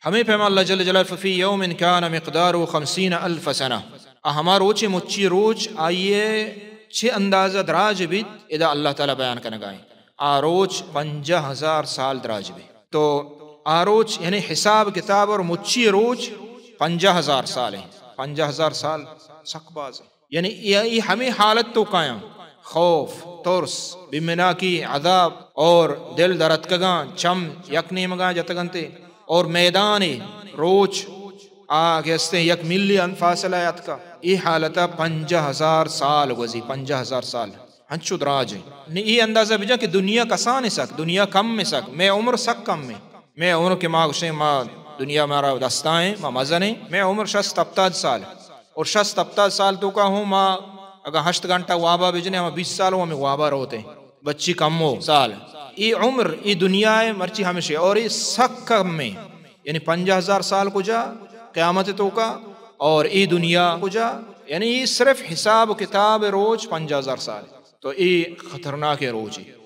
ہمے پیما اللہ جل جلالہ ففی یوم کان مقدارہ خمسین الف سنہ، آ ہما روچے مچی روچ آئیے چہ اندازہ دراج بیت، ادا اللہ تعالی بیان کنگائیں۔ آ روچ پنجاہ ہزار سال دراج بیت۔ تو آ روچ یعنی حساب کتاب اور مچی روچ پنجاہ ہزار سال ہیں۔ پنجاہ ہزار سال سک باز ہیں۔ یعنی ای، ای ہمے حالت توکایاں، خوف، ترس، بیمناکی، عذاب اور دل درتکگاں، چم یک نیمگاں جتگنتے اور میدان روچ آ کہ استیں یک میلی ان فاصلہ اتکا۔ ای حالتا پنجاہ ہزار سال گوزی، پنجاہ ہزار سال۔ ہنچو دراج ہیں۔ نی ای اندازہ بجا کہ دنیا کسان سک، دنیا کم سک، مئے عمر سک کم ہے۔ مئے عمر کہ ما گوشیں ما دنیا مارا دستائیں، ما مزنیں، مئے عمر شست ہپتاد سال۔ اور شست ہپتاد سال توکا ہوں ما اگاں ہشت گھنٹہ وابا بجنے، ہما بیست سال ہوں ہمیں وابا روتے۔ بچی کمو سال۔ ای عمر، ای دنیا ہے مرچی ہمشے، اور ای سک کم ہے۔ یعنی پنجاہ ہزار سال کجا قیامت توکا، اور ای دنیا کجا، یعنی ای صرف حساب و کتاب روچ پنجاہ ہزار سال۔ تو ای خطرناک روچی۔